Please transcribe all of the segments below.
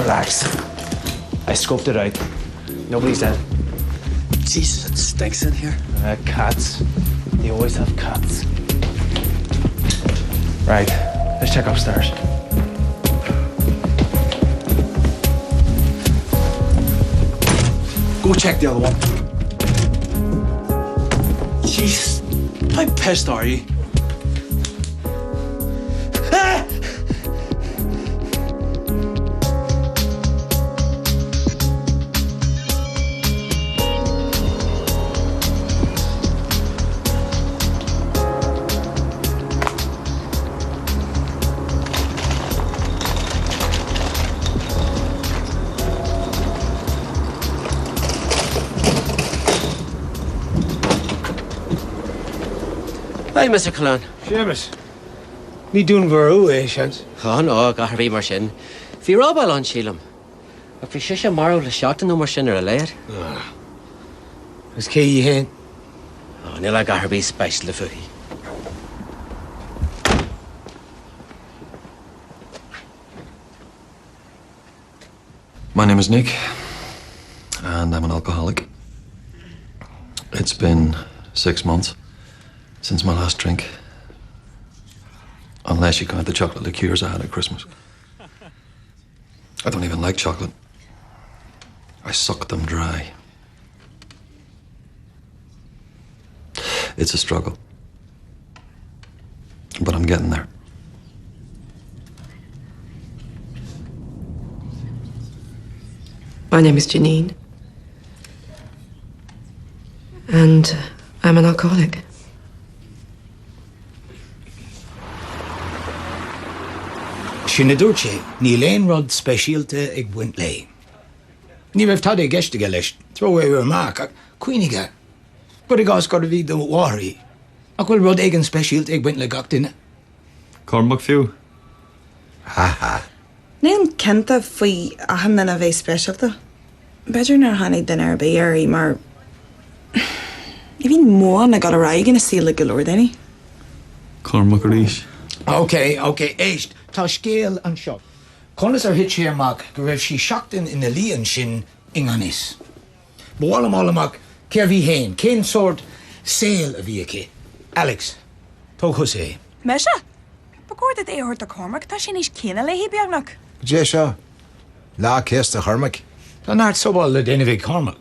Relax. I scoped it out. Nobody's in. Jesus, it stinks in here. Uh, cats. They always have cats. Right, let's check upstairs. Go check the other one. Jesus, how pissed are you? Ah! Hi, Mr. Cullen. Séamus, ní dúnmharú é, seans. Á no, a dhath ar bith mar sin. Bhí robáil ann, sílim. Ach bhí sise marbh le seachtain nó mar sin ar a laghad. Agus cé hí fhéin? Ó, níl a dhath ar bith speisialta fúithi. My name is Nick, and I'm an alcoholic. It's been 6 months since my last drink. Unless you count the chocolate liqueurs I had at Christmas. I don't even like chocolate. I suck them dry. It's a struggle. But I'm getting there. My name is Janine. And I'm an alcoholic. Sin a dúirt sé, níl aon rud speisialta ag baint léi. Ní raibh tada i gceist aige leis, throwaway remark, ach cuimhnigh air. Cuir i gcás gurbh í do mháthair í. Nach bhfuil rud éigin speisialta ag baint le gach duine? Cormac fiú. Ha ha. Nílim cinnte faoi achan duine a bheith speisialta. B'fhéidir nár tháinig duine ar bith air í mar ní bhíonn mórán ag dul ar aghaidh ina saol ag go leor daoine. Cormac arís. Ok, ok, éist, tá scéal anseo. Conas ar thit sé amach go raibh sí seachtain ina luí ansin i ngan fhios? Ba mhaith liom fháil amach cérbh í fhéin, cén sórt saoil a bhí aici. Alex, tóg thusa é. Mise? Ba chóir duit é a thabhairt do Chormac, tá sé níos céanna léi, beagnach. Goidé seo? Lá céasta Chormaic? Tá neart sabáil le déanamh ag Cormac.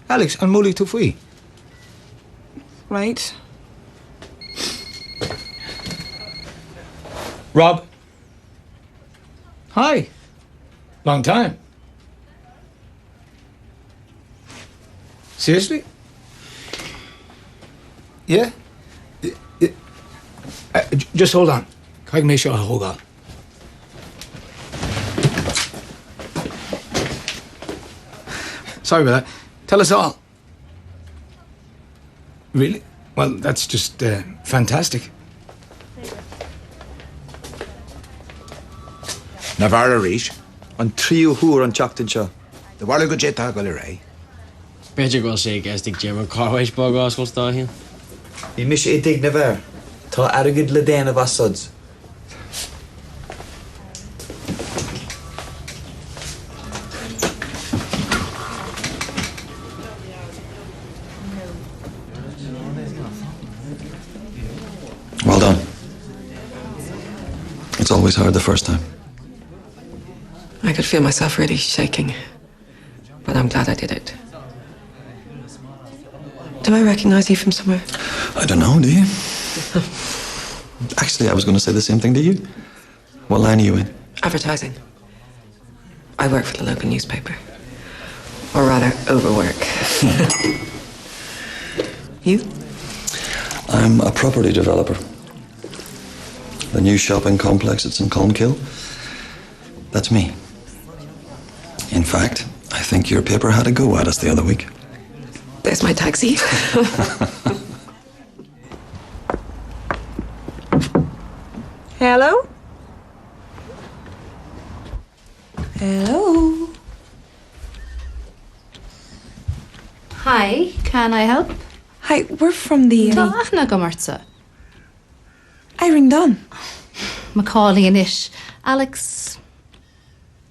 Alex, an mbuailfidh tú faoi? Right. Rob. Hi. Long time. Seriously? Yeah? Uh, just hold on. Caithfidh mé seo a thógáil. Sorry about that. Tell us all. Really? Well, that's just uh, fantastic. Navarre arís? An tríú huair an tseachtain seo. Do bharúil goidé atá ag dul ar aghaidh? B'fhéidir go bhfuil sé i gceist ag Diarmuid carrwash beag a oscailt dó féin. Bhí mise i dtigh na bhfear. Tá airgead le déanamh as suds. Well done. It's always hard the first time. I could feel myself really shaking, but I'm glad I did it. Do I recognize you from somewhere? I don't know, do you? Actually, I was going to say the same thing to you. What line are you in? Advertising. I work for the local newspaper. Or rather, overwork. you? I'm a property developer. The new shopping complex that's in Colmkill. That's me. In fact, I think your paper had a go at us the other week. There's my taxi. Hello? Hello? Hi, can I help? Hi, we're from the Tá aithne agam ortsa. I ring Dunn. Macaulay anois. Alex.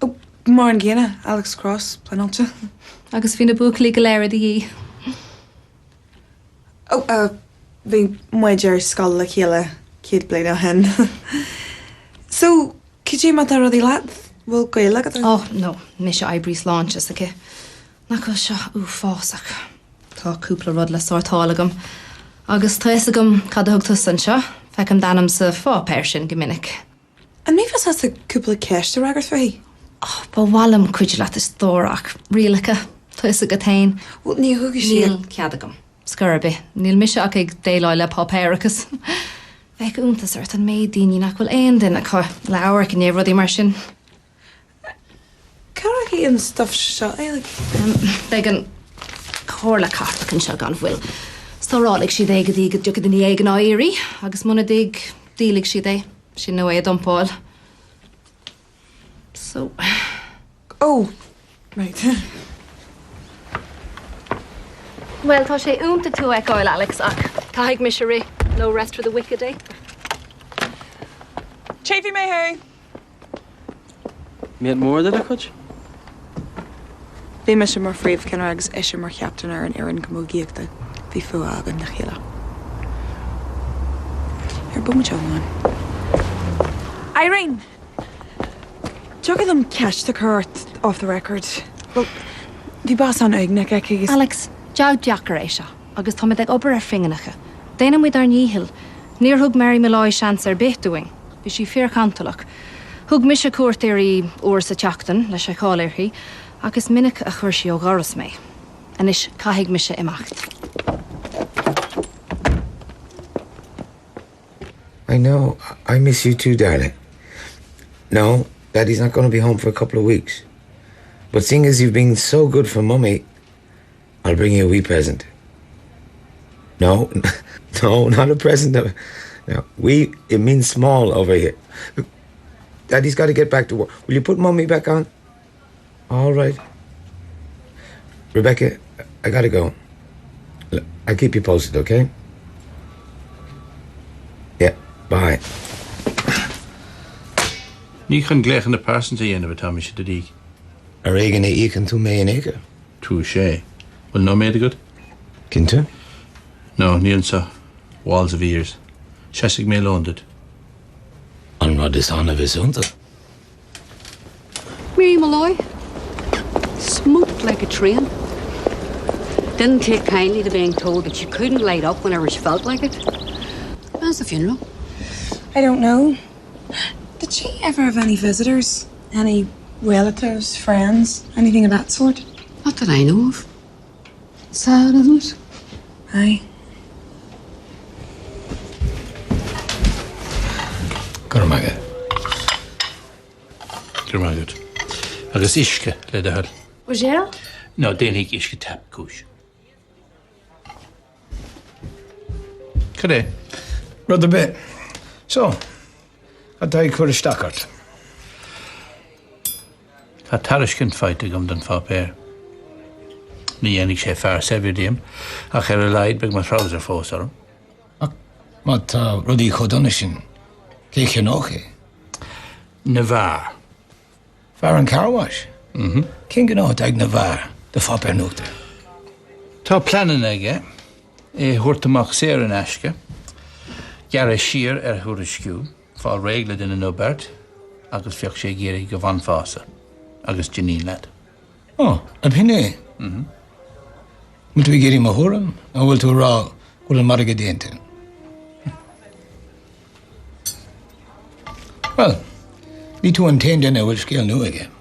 Oh, Mar an gcéanna, Alex Cross, pleanáilte. Agus bhí na buachaillí go léir i do dhiaidh. Ó, bhí muid ar scoil le chéile 100 bliain ó shin. So, cad é mar atá rudaí leat? Bhfuil gaol agat? Ó, no, mise oibrí sláinte s'aici. Nach bhfuil seo uafásach? Tá cúpla rud le sórtáil agam. Agus tá fhios agam cad a thug tusa anseo, feicim d'ainm sa pháipéar sin go minic. An mbeifeá sásta cúpla ceist a fhreagairt fúithi? Oh, ba mhaith liom cuidiú leat a stór ach rialacha, tá fhios agat féin. Bhuel, ní thógfaidh sé. Níl cead agam. Scor ar bith. Níl mise ach ag déileáil le páipéarachas. Bheadh iontas ort an méid daoine nach bhfuil aon duine acu le amharc i ndiaidh rudaí mar sin. Cá rachaidh an stuif seo uilig? Beidh an Chomhairle Cathrach anseo gan mhoill. Stórálfaidh siad é go dtí go dtiocfaidh duine éigin á iarraidh, agus muna dtig, díolfaidh siad é. Sin nó é a dumpáil. So. Oh! Right. Bhuel, tá sé iontach tú a fheiceáil, Alex, ach caithfidh mise rith. No rest for the wicked, eh? Tchífidh mé thú! Míol mór de do chuid? Bhí mise mar phríomhcheannaire agus ise mar chaptaen ar an fhoireann camógaíochta. Bhí fuath againn dá chéile. Ar bomaite amháin. Irene! Tiocfaidh liom ceist a chur ort off the record. Bhuel, bhí bás an-uaigneach aici agus. Alex, jab deacair é seo agus táimid ag obair ar phingineacha. Déanann muid ár ndícheall. Níor thug Mary Molloy seans ar bith dúinn. Bhí sí fíorchantalach. Thug mise cuairt uirthi uair sa tseachtain le seiceáil uirthi, ach is minic a chuir sí ó dhoras mé. Anois caithfidh mise imeacht. I know. I miss you too, darling. No, Daddy's not going to be home for a couple of weeks. But seeing as you've been so good for Mummy, I'll bring you a wee present. No, no, not a present. No, we, it means small over here. Look, Daddy's got to get back to work. Will you put Mummy back on? All right. Rebecca, I gotta go. Look, I'll keep you posted, okay? Yeah, bye. Ní chun glaochanna pearsanta a dhéanamh atá mise do dhíth. Ar éigean a íocann tú mé in aon chor. Touché. Bhfuil nóiméad agat? Cinnte. No, níl anseo. Walls of ears. Seasfaidh mé lón duit. An rud is annamh is iontu. Mary Molloy. Smoked like a train. Didn't take kindly to being told that she couldn't light up whenever she felt like it. When's the funeral? I don't know. Did she ever have any visitors? Any relatives, friends, anything of that sort? Not that I know of. Sad, isn't it? Aye. Go raibh maith agat. Go raibh maith agat. Agus uisce le do thoil. Gel? No, déanfaidh uisce tap cúis. Cad é? Rud ar bith. So, cad tá ag cur isteach ort? Tá tairiscint faighte agam don pháipéar. Ní dhéanfaidh sé fear saibhir díom, ach ar a laghad beidh mo threabhsar fós orm. Ach má tá rudaí chomh dona sin, cé cheannódh é? Na bhfear. Fear an car wash? Cén gnó atá ag na bhfear do pháipéar nuachta? Tá pleananna aige é a thabhairt amach saor in aisce, gearradh siar ar thuairisciú, fáil réidh le duine nó beirt agus bheadh sé ag iarraidh go bhfanfása agus d'iníon leat. Ó, ab shin é? Bhfuil tú ag iarraidh mo thuairim nó bhfuil tú ag rá go bhfuil an margadh déanta? Bhuel, ní tú an t-aon duine a bhfuil scéal nua aige.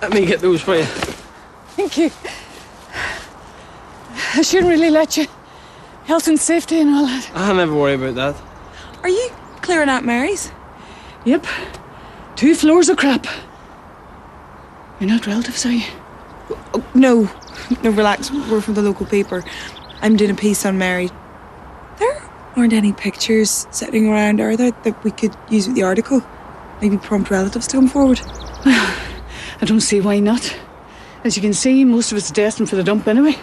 Let me get those for you. Thank you. I shouldn't really let you. Health and safety and all that. I'll never worry about that. Are you clearing out Mary's? Yep. Two floors of crap. You're not relatives, are you? Oh, no. No, relax. We're from the local paper. I'm doing a piece on Mary. There aren't any pictures sitting around, are there, that we could use with the article? Maybe prompt relatives to come forward. I don't see why not. As you can see, most of it's destined for the dump anyway.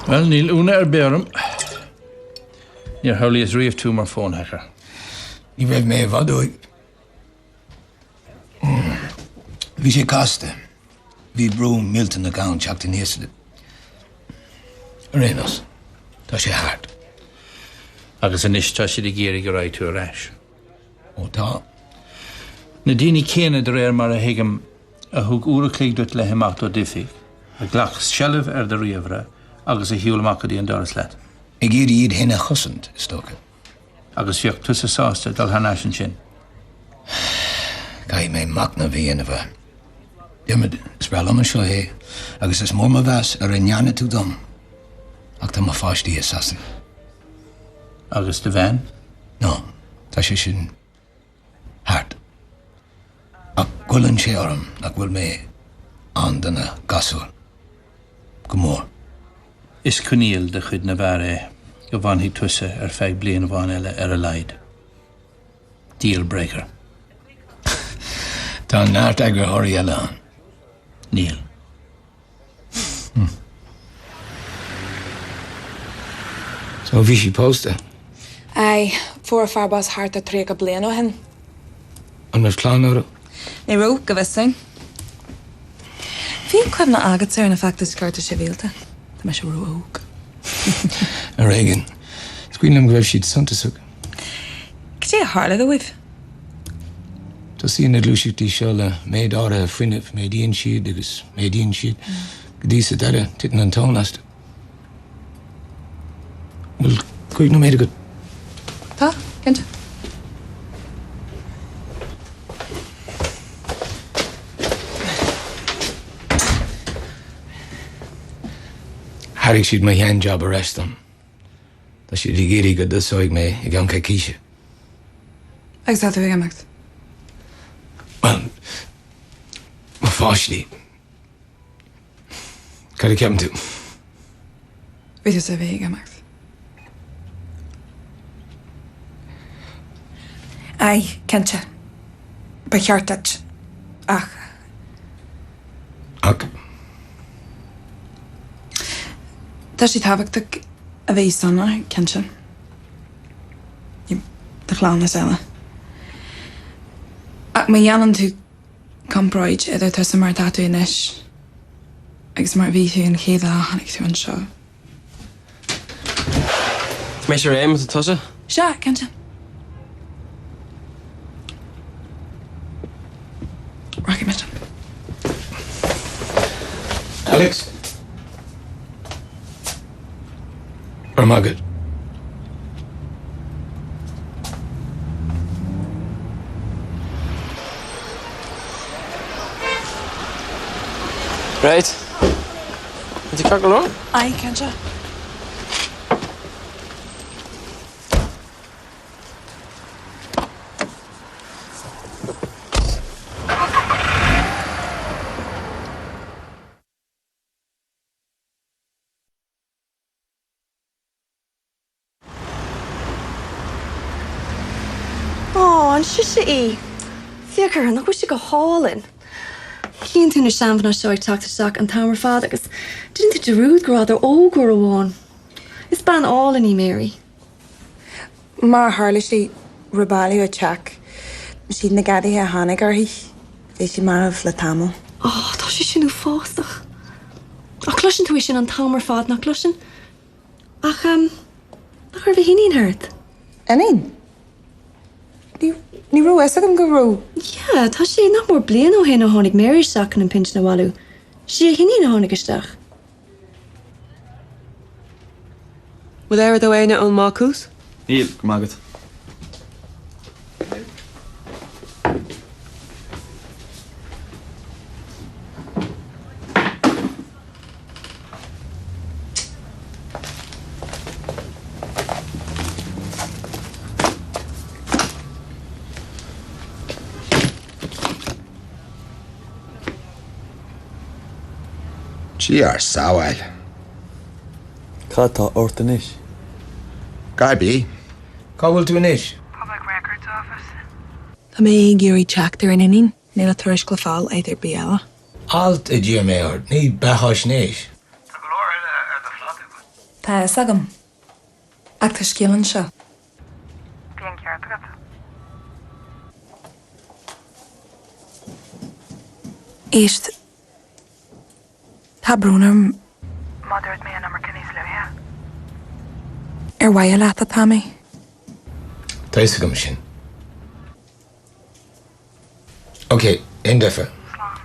Well, níl ionadh ar bith orm. Níor shamhlaíos riamh tú mar phone hacker. Ní raibh mé i bhfad uaidh. Bhí sé casta. Bhí brú millteanach ann teacht aníos le. Ar aon nós, tá sé thart. Agus anois tá siad ag iarraidh go raghaidh tú ar ais. Ó tá. Na daoine céanna, de réir mar a thuigim, a thug uair a chloig duit le himeacht ó d'oifig, a ghlac seilbh ar do ríomhaire agus a shiúil amach go dtí an doras leat. Ag iarraidh iad féin a chosaint, is dócha. Agus bheadh tusa sásta dul thar n-ais ansin? Caithfidh mé machnamh a dhéanamh air. Diarmuid, is breá liom anseo é agus is mór mo mheas ar a ndearna tú dom. Ach tá mo pháistí i Sasana. Agus do bhean? No, tá sé sin thart. Ach goilleann sé orm nach bhfuil mé ann do na gasúir. Go mór. Is coinníoll de chuid na bhfear é go bhfanfaidh tusa ar feadh bliain amháin eile ar a laghad. Deal breaker. Tá neart eagarthóirí eile ann. Níl. So bhí sí pósta? Aye, fuair a fear bás thart ar 30 bliain ó shin. An raibh clann orthu? Ní raibh, go bhfios dúinn. Bhí cuimhne agatsa ar na feachtais cearta sibhialta. Tá mise ró-óg. Ar éigean. Is cuimhin liom go raibh siad suntasach. Cad é a tharla dóibh? Tosaíonn na gluaiseachtaí seo le méid áirithe fuinnimh, méadaíonn siad agus méadaíonn siad, go dtí sa deireadh, titeann an tóin astu. Bhfuil cúig nóiméad agat? Tá, cinnte. Thairg siad mo shean-jab ar ais dom. Tá siad ag iarraidh go dtosóidh mé i gceann coicíse. Agus tá tú ag imeacht? Bhuel, mo pháistí. Cad a cheapann tú? Bhí tusa a bheith ag imeacht. Aye, cinnte. Ba cheart duit. Ach. Ach? Tá sé tábhachtach a bheith sona, cinnte. Do chlann is eile. Ach má dhéanann tú comparáid idir tusa mar atá tú anois agus mar a bhí tú an chéad lá a tháinig tú anseo. Tá mise réidh má tá tusa? Sea, cinnte. Rachaidh muid. Alex. Go raibh maith agat. Right. Tá tú ceart go leor? Aye, cinnte. Ó, an sise í? Féach uirthi, nach bhfuil sí go hálainn? Chíonn tú na seanmhná seo ag teacht isteach an t-am ar fad agus déanann tú dearúd go rabhadar óg uair amháin. Is bean álainn í Mary. Mar a tharla sé, robáladh a teach. Siad na gadaithe a tháinig uirthi. Bhí sí marbh le tamall. Ó, tá sé sin uafásach. Ach cloiseann tú é sin an t-am ar fad, nach gcloiseann? Ach, ehm, nach raibh a hiníon thart? Iníon? Ní, ní raibh fhios agam go raibh. Yeah, tá sé nach mór bliain ó shin ó tháinig Mary isteach chun an pinsean a bhailiú. Sí a hiníon a tháinig isteach. Bhfuil aire do éinne ón mbácús? Níl, go raibh maith agat. Dia ár sábháil. Cad tá ort anois? Gaibí. Cá bhfuil tú anois? Public Records Office. Tá mé ag iarraidh teacht ar an iníon, níl a tuairisc le fáil áit ar bith eile. Alt a d'iarr mé ort, ní beathaisnéis. Tá a fhios agam. Ach tá scéal anseo. Bhí an ceart agat. Éist. Tá brón orm. Má dúirt mé an iomarca níos luaithe. Ar mhaithe leat atá mé. Tá fhios agam sin. Ok, aon deifir. Slán.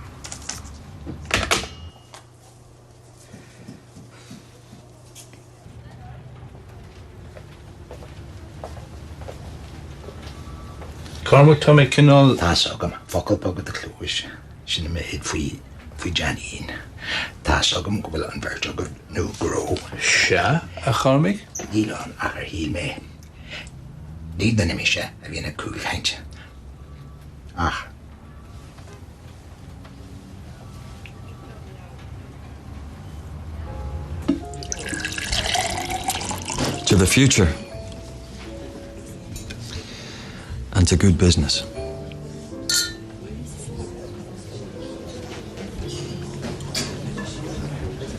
Cormac, tá mé cineál. Tá's agam, focal beag i do chluais, sin an méid faoi, faoi Janine. Tá's agam go bhfuil an bheirt agaibh, nó go raibh. Sea, a Chormaic? Níl ann ach ar shíl mé. Ní duine mise a bhíonn ag cúlchaint. Ach. To the future and to good business.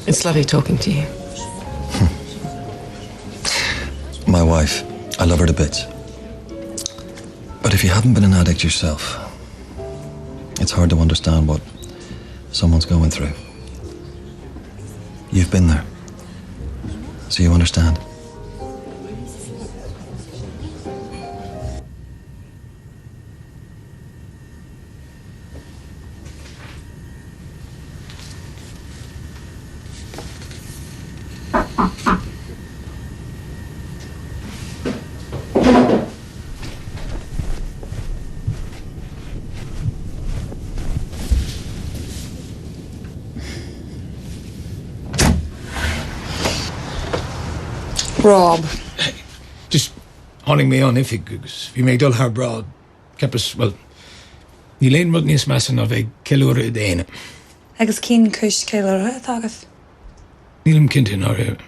It's lovely talking to you. My wife, I love her to bits. But if you haven't been an addict yourself, it's hard to understand what someone's going through. You've been there, so you understand. Rob. Just tháinig mé ón oifig agus bhí mé ag dul thar bráid. Cheapas, bhuel, níl aon rud níos measa ná bheith ag ceiliúradh i d'aonar. Agus cén chúis ceiliúrtha atá agat? Nílim cinnte i ndáiríre.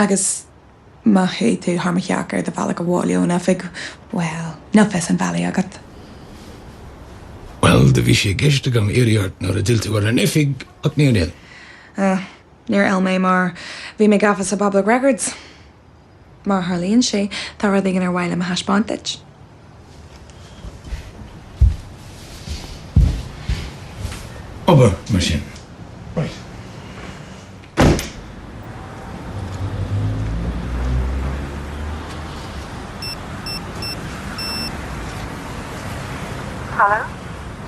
Agus má chuaigh tú thar mo theach ar do bhealach abhaile ón oifig, bhuel, níl fios an bhealaigh agat. Bhuel, do bhí sé i gceist agam iarraidh ort nuair a d'fhill tú ar an oifig, ach níor fhill. Ah, níor fhill mé mar bhí mé gafa sa Public Records. Mar a tharlaíonn sé, tá rud éigin ar mhaith liom a thaispeáint duit. Obair, mar sin. Right. Hello?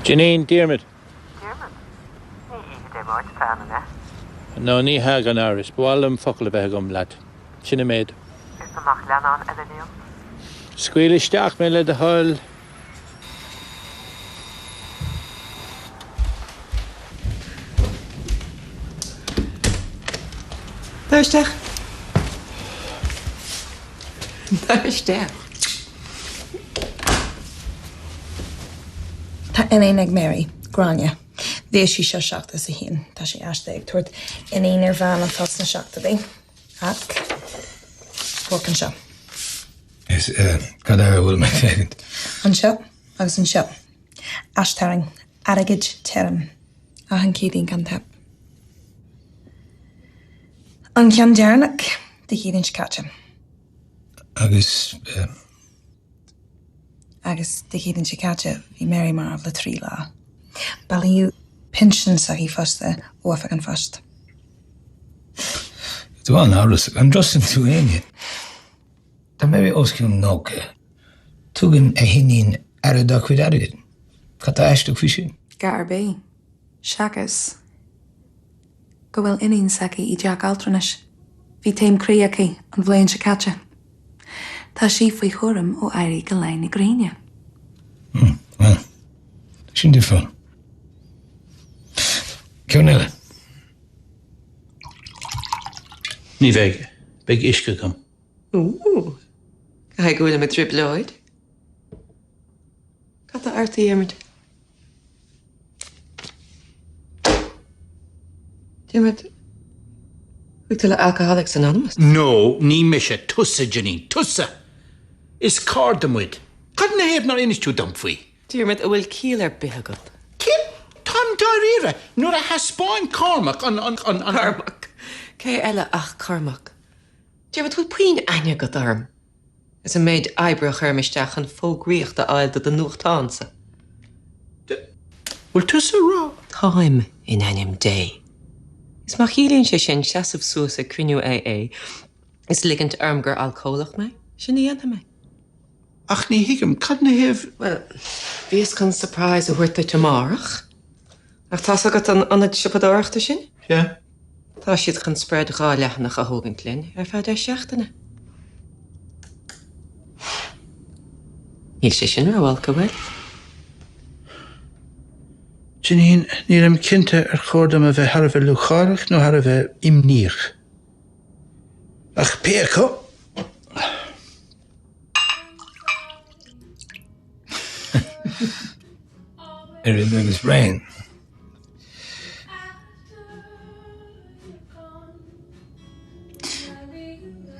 Janine, Diarmuid. Diarmuid? Ní oíche Dé Máirt atá ann, an ea? No, ní hea, gan amhras. Ba mhaith liom focal a bheith agam leat. Sin an méid. Is amach leannán eile liom. Scaoil isteach mé le do thoil. Tar isteach. Tar isteach. Tá iníon ag Mary, Gráinne. Bhíodh sí seo 71. Tá sé aisteach ag tabhairt iníon ar bhean atá sna seachtóidí. Ach, amharc anseo. Is cad air a bhfuil mé ag féachaint? Anseo agus anseo. Aistarraing. Airgead tirim. Achan Chéadaoin gan teip. An ceann deireanach Dé Céadaoin seo caite. Agus. Agus Dé Céadaoin seo caite bhí Mary marbh le 3 lá. Bailíodh pinsean s'aici fosta ó Oifig an Phoist. Tú an-amhrasach. An dtrustann tú éinne? Tá Mary os cionn 90. Tugann a hiníon aire dá cuid airgid. Cad tá aisteach faoi sin? A dhath ar bith. Seachas go bhfuil iníon s'aici i dteach altranais. Bhí taom croí aici an bhliain seo caite. Tá sí faoi chúram ó éirí go leath na gréine. Bhuel, sin difriúil. Ceann eile. Ní bheidh. Beidh uisce agam. Ooh. Caithfidh go bhfuilim i dtrioblóid. Cad tá ort, a Dhiarmuid? Diarmuid, chuaigh tú le Alcoholics Anonymous? No, ní mise, tusa, Janine, tusa! Is cairde muid. Cad ina thaobh nár inis tú dom faoi? Diarmuid, an bhfuil ciall ar bith agat? Cén? Táim dáiríre. Nuair a thaispeáin Cormac an, an, an, an. Cormac? Cé eile ach Cormac? Diarmuid, bhfuil puinn aithne agat orm? Is an méid oibre a chuirim isteach chun fógraíocht a fháil do do nuachtánsa. Bhfuil tusa ag rá? Táim, in ainm Dé. Is má chiallaíonn sé sin seasamh suas ag cruinniú AA is ligint orm gur alcólach mé, sin a dhéanfaidh mé. Ach ní thuigim, cad ina thaobh? Bhuel, bhíos chun surprise a thabhairt duit amárach. Ach tá's agat an ionad siopadóireachta sin? Sea. Tá siad chun spread 2 leathanach a thógaint linn ar feadh 10 seachtaine. Níl sé sin ró-olc, an bhfuil? Janine, nílim cinnte ar chóir dom a bheith thar a bheith lúcháireach nó thar a bheith imníoch. Ach pé acu. Oiread agus braon.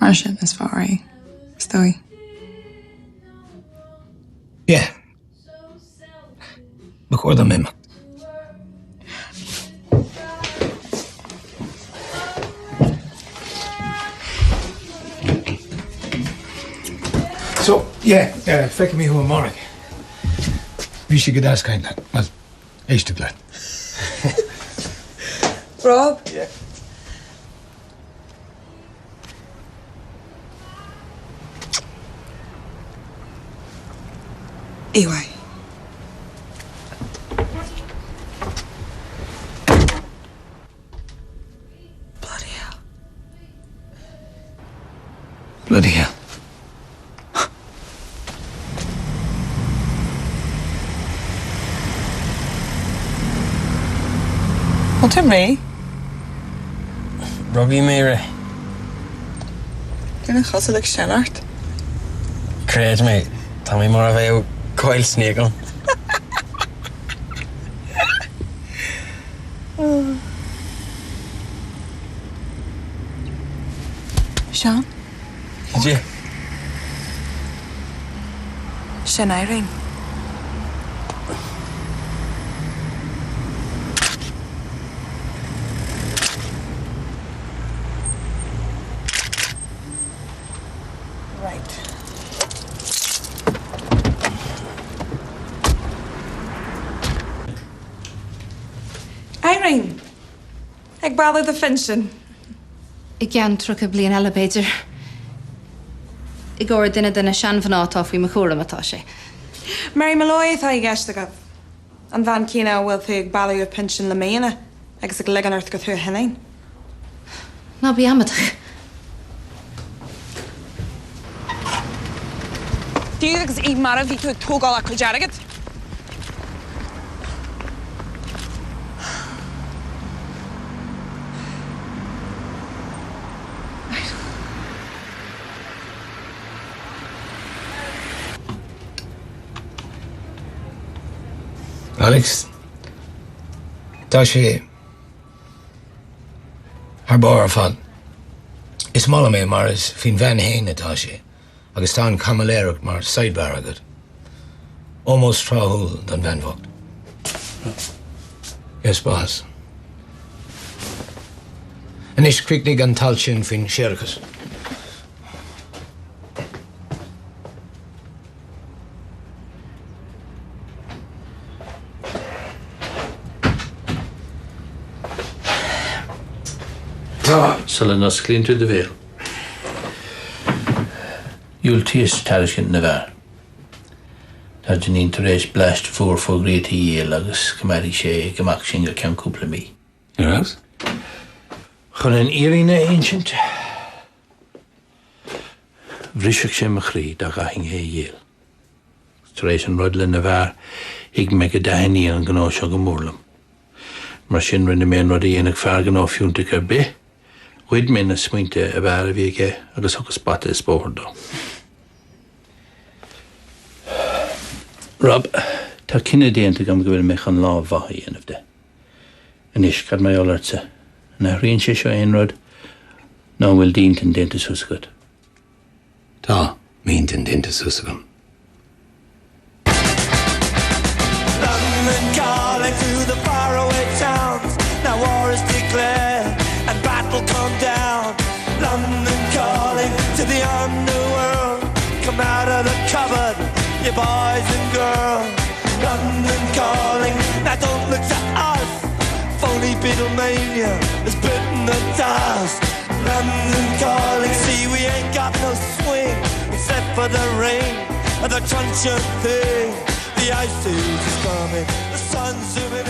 Mar sin is fearr é, is dóigh. Yeah. Ba chóir dom imeacht. So, yeah, eh, feicfidh mé thú amárach. Bhí sé go deas caint leat. Bhuel, éisteacht leat. Rob? Yeah. EY. Bloody hell. Bloody hell. Bhfuil tú réidh? Rugadh mé réidh. Duine cosúil le sin ort. Creid mé, tá mé mar a bheadh coil snake ann. Seán? Cad é? Sin Irene. Right. Irene! Ag bailiú do phinsin. I gceann 30 bliain eile, b'fhéidir. I gcomhair duine de na seanmhná atá faoi mo chúram atá sé. Mary Molloy atá i gceist agat. An bhean chéanna a bhfuil tú ag bailiú a pinsin le míonna agus ag ligean ort go Tuath Fhionáin. Ná bí amaideach. Fiú agus í marbh bhí tú ag tógáil a cuid airgid. Alex, tá sé thar barr ar fad. Is maith liom é mar is faoin bhean fhéin atá sé agus tá an chaimiléireacht mar sidebar agat. Ómós tráthúil don bhean bhocht. Yes, boss. Anois críochnaigh an t-alt sin faoin séarachas. Tá. Sula n-osclaíonn tú do bhéal, dhiúltaíos tairiscint na bhfear. Tá Janine tar éis bleaist mhór fógraíochta a dhíol agus coimeádfaidh sé ag imeacht sinn go ceann cúpla mí. Ar fheabhas. Chun an fhírinne a insint, bhrisfeadh sé mo chroí dá gcaithfinn é a dhíol. Tar éis an rud le na bhfear, thuig mé go dtaitníonn an gnó seo go mór liom. Mar sin, rinne mé an rud a dhéanfadh fear gnó fiúntach ar bith, ghoid mé na smaointe ab fhearr a bhí aige agus thugas bata is bóthar dó. Rob, tá cinneadh déanta agam go bhfuil mé chun lámh mhaith a dhéanamh de. Anois, cad mar gheall ortsa? An athraíonn sé seo aon rud? Nó an bhfuil d'intinn déanta suas agat? Tá m'intinn déanta suas agam. London calling to the faraway towns Now war is declared and battle come down London calling Beatlemania has bitten the dust. London calling, see we ain't got no swing except for the rain and the truncheon thing. The ice age is coming, the sun's zooming.